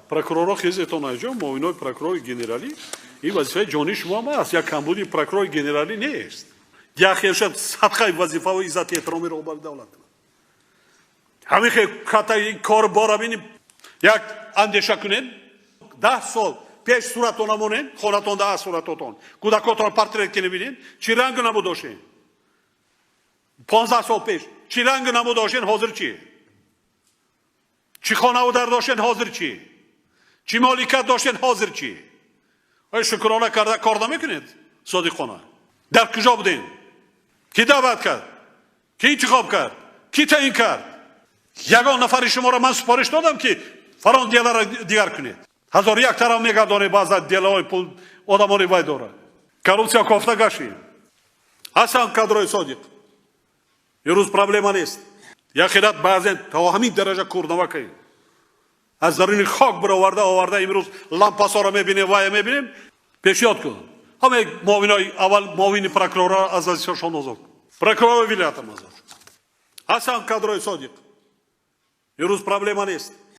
Прокурорҳо, хезетон айҷо, муовинои прокурори генералӣ, ин вазифаи ҷонии шумо ҳам аст. Як камбуди прокурори генералӣ нест, як хелшад садқаи вазифаву иззати эҳтироми роҳбари давлат. Ҳамин хел катаи кор бора бини, як андеша кунед. 10 сол пеш суратона монед, хонатон да суратотон, кӯдакотон портрет ки бинед, чӣ ранг набуд доштем. 15 сол пеш чӣ ранг набуд доштен, ҳозир чӣ? Чӣ хонаву дар доштен, ҳозир чӣ? Чӣ моликат доштен, ҳозир чӣ? Ой, шукрона карда кор намекунед содиқона. Дар куҷо будем? Кӣ даъват кард? Кӣ интихоб кард? Кӣ таъин кард? Ягон нафари шуморо ман супориш додам, ки фалон дела ро дигар кунед? Ҳазору як тараф мегардонед, баъза дела ҳои пул одамони вай дорад. Коррупсия кофта гаштем. Ҳастанд кадрои содиқ, имрӯз проблема нест. Яхират баъзен то ҳамин дараҷа курнавакаем, аз даруни хок бароварда оварда. Имрӯз лампасоро мебинем, вая мебинем. Пешниҳод кун, ҳамаи муовинои аввал, муовини прокурорро аз вазифашон озод кун, прокурори вилоятам озод. Ҳастанд кадрои содиқ, имрӯз проблема нест.